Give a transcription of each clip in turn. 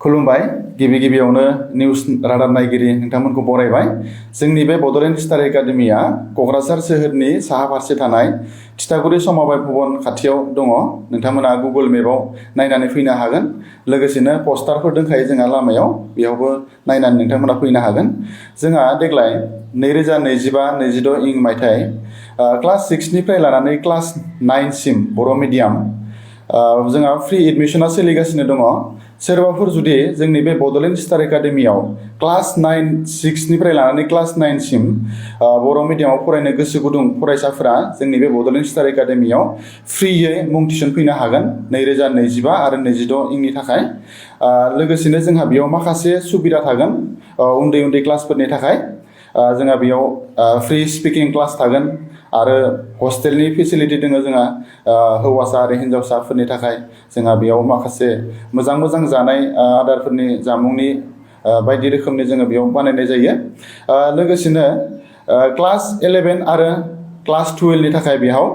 खुलुमबाय गिबि गिबियावनो निउस रादाब नायगिरि नोंथांमोनखौ बरायबाय। जोंनि बे बड'लेण्ड स्टार एकाडेमिया क'क्राझार सोहोरनि साहा फारसे थानाय तितागुरि समबाय भवन खाथियाव दङ। नोंथांमोना गुगोल मेपाव नायनानै फैनो हागोन। लोगोसेनो पस्टारफोर दंखायो जोंहा लामायाव, बेयावबो नायनानै नोंथांमोना फैनो हागोन। जोंहा देग्लाय 2025-26 इं मायथाइ क्लास 6निफ्राय लानानै क्लास 9 सिम बर' मिडियाम जोंहा फ्रि एडमिशना सोलिगासिनो दङ। सोरबाफोर जुदि जोंनि बे बड'लेण्ड स्टार एकाडेमियाव क्लास 6निफ्राय लानानै क्लास 9 सिम बर' मिडियामाव फरायनो गोसो गुदुं फरायसाफोरा जोंनि बे बड'लेण्ड स्टार एकाडेमियाव फ्रियै मुं थिसनफैनो हागोन 2025 आरो 26 इंनि थाखाय। लोगोसेनो जोंहा बेयाव माखासे सुबिदा थागोन उन्दै उन्दै क्लासफोरनि थाखाय। जोंहा बेयाव फ्रि स्पिकिं क्लास थागोन आरो हस्टेलनि फेसिलिटि दङ जोंहा हौवासा आरो हिन्जावसाफोरनि थाखाय। जोंहा बेयाव माखासे मोजां मोजां जानाय आदारफोरनि जामुंनि बायदि रोखोमनि जोङो बेयाव बानायनाय जायो। लोगोसेनो क्लास 11 आरो क्लास 12नि थाखाय बेयाव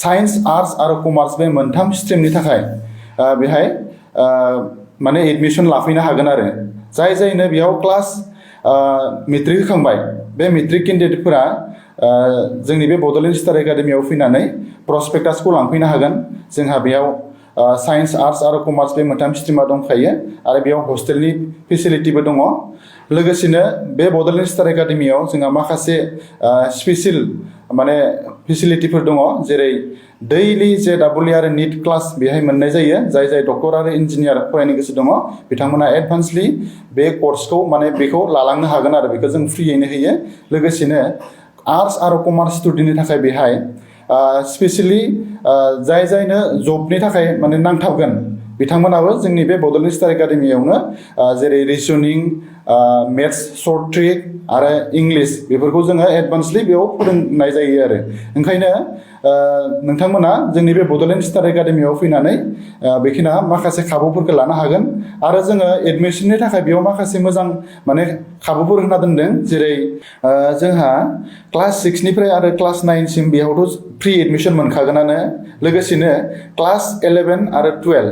साइन्स, आर्ट्स आरो कमार्स बे मोनथाम स्ट्रिमनि थाखाय बेहाय माने एडमिसन लाफैनो हागोन आरो जाय जायनो बेयाव क्लास मेट्रिक होखांबाय बे मेट्रिक केन्डिडेटफोरा जोंनि बे बड'लेण्ड स्टार एकाडेमियाव फैनानै प्रसपेक्टासखौ लांफैनो हागोन। जोंहा बेयाव साइन्स, आर्ट्स आरो कमार्स बे मोनथाम स्ट्रिमा दंखायो आरो बेयाव हस्टेलनि फेसिलिटिबो दङ। लोगोसेनो बे बड'लेण्ड स्टार एकाडेमियाव जोंहा माखासे स्पेसियेल माने फेसिलिटिफोर दङ, जेरै दैलि JEE आरो नीट क्लास बेहाय मोननाय जायो। जाय जाय डक्टर आरो इन्जिनियार फरायनो गोसो दङ बिथांमोना एडभान्सलि बे कर्सखौ माने बेखौ लालांनो हागोन आरो बेखौ जों फ्रियैनो होयो। लोगोसेनो आर्ट्स आरो कमार्स स्टुडेन्टनि थाखाय बेहाय स्पेसियेलि जाय जायनो जबनि थाखाय माने नांथाबगोन बिथांमोनाबो जोंनि बे बड'लेण्ड स्टार एकाडेमियावनो जेरै रिजनिं, मेथ्स सर्ट ट्रिक आरो इंलिश बेफोरखौ जोङो एडभान्सलि बेयाव फोरोंनाय जायो आरो। ओंखायनो नोंथांमोना जोंनि बे बड'लेण्ड स्टार एकाडेमियाव फैनानै बेखिना माखासे खाबुफोरखौ लानो हागोन। आरो जोङो एडमिसननि थाखाय बेयाव माखासे मोजां माने खाबुफोर होना दोनदों, जेरै जोंहा क्लास 6निफ्राय आरो क्लास 9 सिम बेयावथ' फ्रि एडमिसन मोनखागोनानो। लोगोसेनो क्लास 11 आरो 12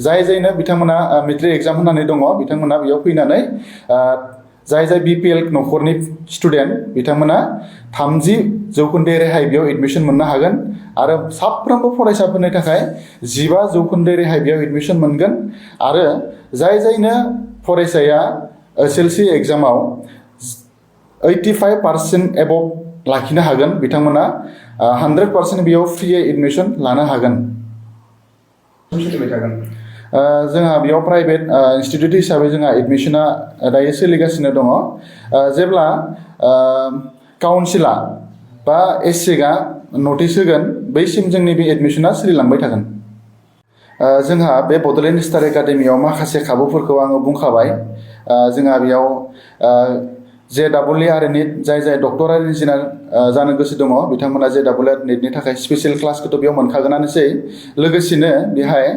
जाय जायनो बिथांमोना मेट्रिक एग्जाम होनानै दङ बिथांमोना बेयाव फैनानै जाय जाय BPL न'खरनि स्टुडेन्ट बिथांमोना 30% रेहाय बेयाव एडमिसन मोननो हागोन। आरो साफ्रोमबो फरायसाफोरनि थाखाय 15% रेहाय बेयाव एडमिसन मोनगोन। आरो जाय जायनो फरायसाया SSLC एग्जामाव 85% एबभ लाखिनो हागोन बिथांमोना 100% बेयाव फ्रियै एडमिसन लानो हागोन। जोंहा बेयाव प्राइभेट इन्स्टिटिउट हिसाबै जोंहा एडमिसना दायो सोलिगासिनो दङ। जेब्ला काउन्सिला बा एससेकआ नटिस होगोन बैसिम जोंनि बे एडमिसना सोलिलांबाय थागोन। जोंहा बे बड'लेण्ड स्टार एकाडेमियाव माखासे खाबुफोरखौ आङो बुंखाबाय। जोंहा बेयाव JEE आरो नीट जाय जाय डक्टर आरो इन्जिनियार जानो गोसो दङ बिथांमोना JEE आरो नीटनि थाखाय स्पेसियेल क्लासखौथ' बेयाव मोनखागोनानोसै। लोगोसेनो बेहाय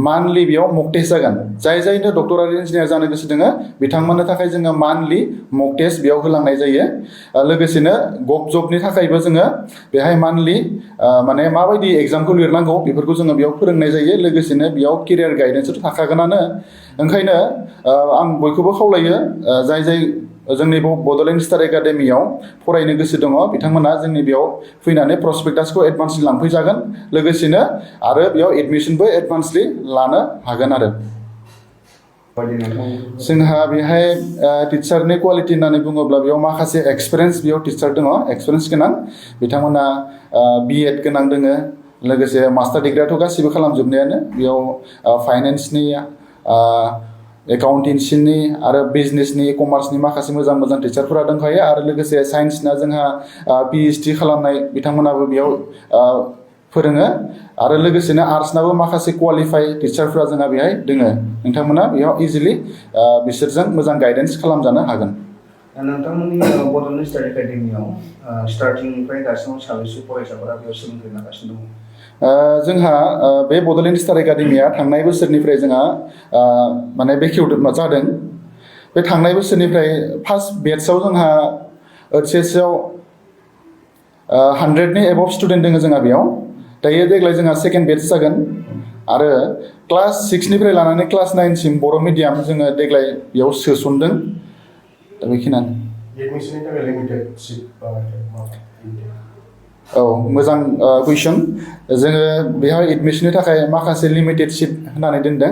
मान्थलि बेयाव मक टेस्ट जागोन। जाय जायनो डक्टर आरो इन्जिनियार जानो गोसो दङ बिथांमोननो थाखाय जोङो मान्थलि मक टेस्ट बेयाव होलांनाय जायो। लोगोसेनो गभ जबनि थाखायबो जोङो बेहाय मान्थलि माने माबायदि एग्जामखौ लिरनांगौ बेफोरखौ जोङो बेयाव फोरोंनाय जायो। लोगोसेनो बेयाव केरियार गाइडेन्सथ' थाखागोनानो। ओंखायनो आं बयखौबो खावलायो जाय जाय जोंनि बड'लेण्ड स्टार एकाडेमियाव फरायनो गोसो दङ बिथांमोना जोंनि बेयाव फैनानै प्रसपेक्टासखौ एडभान्सलि लांफैजागोन। लोगोसेनो आरो बेयाव एडमिसनबो एडभान्सलि लानो हागोन आरो। जोंहा बेहाय टिचारनि कुवालिटि होननानै बुङोब्ला बेयाव माखासे एक्सपिरियेन्स बेयाव टिचार दङ, एक्सपिरियेन्स गोनां बिथांमोना B.Ed गोनां दङ। लोगोसे मास्टार डिग्रियाथ' गासिबो खालामजोबनायानो। बेयाव फाइनेन्सनि, एकाउन्टेन्सिनि आरो बिजनेसनि, कमार्सनि माखासे मोजां मोजां टिचारफोरा दंखायो। आरो लोगोसे साइन्सना जोंहा PhD खालामनाय बिथांमोनाबो बेयाव फोरोङो। आरो लोगोसेनो आर्ट्सनाबो माखासे क्वालिफाइड टिचारफोरा जोंहा बेहाय दोङो। नोंथांमोना बेयाव इजिलि बिसोरजों मोजां गाइडेन्स खालामजानो हागोन। नोंथांमोननि बड'लेण्ड स्टार एकाडेमियाव स्टार्टिंनिफ्राय दासिमाव साबेसे फरायसाफोरा बेयाव सोलोंथाइ लागासिनो दङ? जोंहा बे बड'लेण्ड स्टार एकाडेमिया थांनाय बोसोरनिफ्राय जोंहा माने बेखेवदों जादों। बे थांनाय बोसोरनिफ्राय फार्स्ट बेट्सआव जोंहा OHSआव 100नि एबभ स्टुडेन्ट दङ जोंहा बेयाव। दायो देग्लाय जोंहा सेकेन्ड बेट्स जागोन। आरो क्लास 6निफ्राय लानानै क्लास 9सिम बर' मिडियाम जोङो देग्लाय बेयाव सोसनदों दा बेखिनियानो एडमिसननि थाखाय लिमिटेड सिट औ मोजां कुइसन जोङो बेहाय एडमिसननि थाखाय माखासे लिमिटेड सिट होनानै दोनदों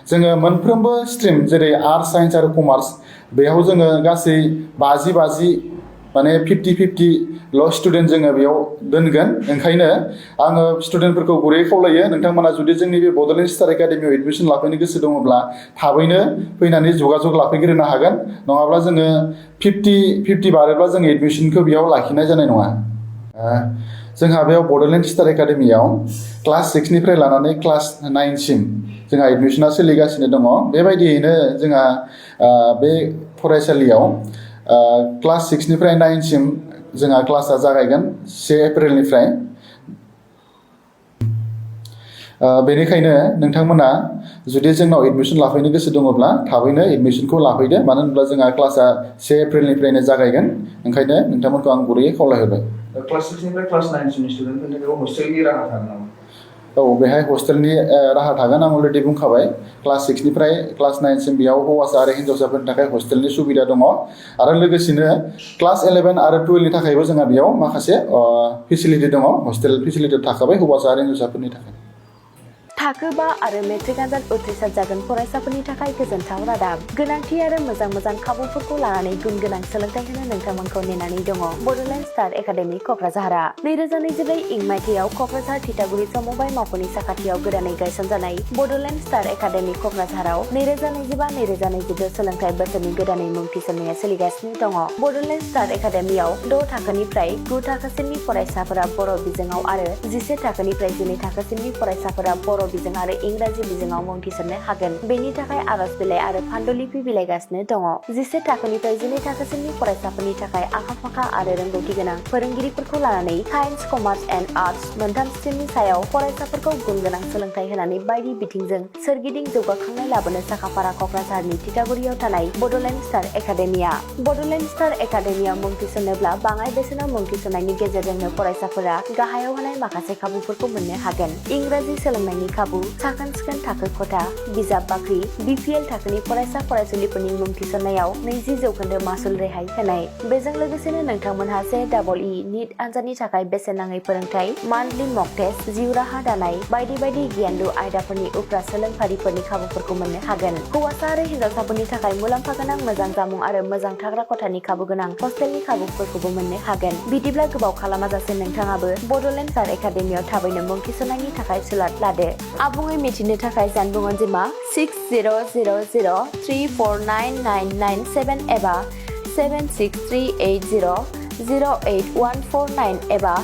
जोङो मोनफ्रोमबो स्ट्रिम जेरै आर्ट्स साइन्स आरो कमार्स बेयाव जोङो गासै 50 माने 50-50 ल' स्टुडेन्ट जोङो बेयाव दोनगोन ओंखायनो आङो स्टुडेन्टफोरखौ गुरैयै खावलायो नोंथांमोना जुदि जोंनि बे बड'लेण्ड स्टार एकाडेमियाव एडमिसन लाफैनो गोसो दङब्ला थाबैनो फैनानै जगाजग लाफैग्रोनो हागोन नङाब्ला जोङो 50 बारोब्ला जोङो एडमिसनखौ बेयाव लाखिनाय जानाय नङा जोंहा बेयाव बड'लेण्ड स्टार एकाडेमियाव क्लास 6निफ्राय लानानै क्लास 9सिम जोंहा एडमिसना सोलिगासिनो दङ बेबायदियैनो जोंहा बे फरायसालियाव क्लास 6निफ्राय 9सिम जोंहा क्लासा जागायगोन 1 एप्रिलनिफ्राय बेनिखायनो नोंथांमोना जुदि जोंनाव एडमिसन लाफैनो गोसो दङब्ला थाबैनो एडमिसनखौ लाफैदो मानो होनब्ला जोंहा क्लासा 1 एप्रिलनिफ्रायनो जागायगोन ओंखायनो नोंथांमोनखौ आं गुरैयै खावलायहरबाय क्लास 6निफ्राय क्लास 9सिमनि स्टुडेन्टफोरनि थाखाय हस्टेलनि राहा थागोन नामा औ बेहाय हस्टेलनि राहा थागोन आं अलरेडि बुंखाबाय क्लास 6निफ्राय क्लास 9सिम बेयाव हौवासा आरो हिन्जावसाफोरनि थाखाय हस्टेलनि सुबिदा दङ आरो लोगोसेनो क्लास 11 आरो 12नि थाखायबो जोंहा बेयाव माखासे फेसिलिटि दङ हस्टेल फेसिलिटि थाखाबाय हौवासा आरो हिन्जावसाफोरनि थाखाय थाखो 5 आरो मेट्रिक आनजाद उथ्रिसार जागोन फरायसाफोरनि थाखाय गोजोनथाव रादाब गोनांथि आरो मोजां खाबुफोरखौ लानानै गुन गोनां सोलोंथाइ होनो नोंथांमोनखौ नेनानै दङ बड'लेण्ड स्टार एकाडेमि क'क्राझारआ 2024 इं मायथाइयाव क'क्राझार थिथागुरि समबाय मावख'नि साखाथियाव गोदानै गायसनजानाय बड'लेण्ड स्टार एकाडेमि क'क्राझाराव 2025-2026 सोलोंथाइ बोसोरनि गोदानै मुं थिसननाया सोलिगासिनो दङ बड'लेण्ड स्टार एकाडेमियाव 6 थाखोनिफ्राय 9 थाखोसिमनि फरायसाफोरा बर' बिजोङाव आरो 11 थाखोनिफ्राय 12 थाखोसिमनि फरायसाफोरा बर' बिजों आरो इंराजि बिजोङाव मुं थिसननो हागोन बेनि थाखाय आर'ज बिलाइ आरो फान्डुलिपि बिलाइगासिनो दङ 11 थाखोनिफ्राय 12 थाखोसिमनि फरायसाफोरनि थाखाय आखा-फाखा आरो रोंगौथि गोनां फोरोंगिरिफोरखौ लानानै साइन्स कमार्स एन्ड आर्ट्स मोनथाम स्ट्रिमनि सायाव फरायसाफोरखौ गुन गोनां सोलोंथाइ होनानै बायदि बिथिंजों सोरगिदिं जौगाखांनाय लाबोनो साखाफारा क'क्राझारनि थिथागुरियाव थानाय बड'लेण्ड स्टार एकाडेमिया बड'लेण्ड स्टार एकाडेमियाव मुं थिसननोब्ला बाङाय बेसेनाव मुं थिसननायनि गेजेरजोंनो फरायसाफोरा गाहायाव होनाय माखासे खाबुफोरखौ मोननो हागोन इंराजि सोलोंनायनि खाबु साखोन-सिखोन थाखो खथा बिजाब बाख्रि BPL थाखोनि फरायसा फरायसुलिफोरनि मुं थिसननायाव 20% मासुल रेहाय होनाय बेजों लोगोसेनो नोंथांमोनहा JEE नीट आनजादनि थाखाय बेसेन नाङै फोरोंथाय मान्थलि मक टेस्ट जिउ राहा दानाय बायदि गियानलु आयदाफोरनि उफ्रा सोलोंफारिफोरनि खाबुफोरखौ मोननो हागोन हौवासा आरो हिन्जावसाफोरनि थाखाय मुलाम्फा गोनां मोजां जामुं आरो मोजां थाग्रा खथानि खाबु गोनां हस्टेलनि खाबुफोरखौबो मोननो हागोन बिदिब्ला गोबाव खालामाजासे नोंथाङाबो बड'लेण्ड स्टार एकाडेमियाव थाबैनो मुं थिसननायनि थाखाय सुलाद लादो आबुङै मिथिनो थाखाय जानबुं अनजिमा 6000349997 एबा 7638008149 एबा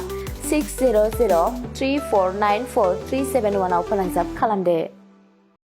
6003494371 आव फोनांजाब खालामदो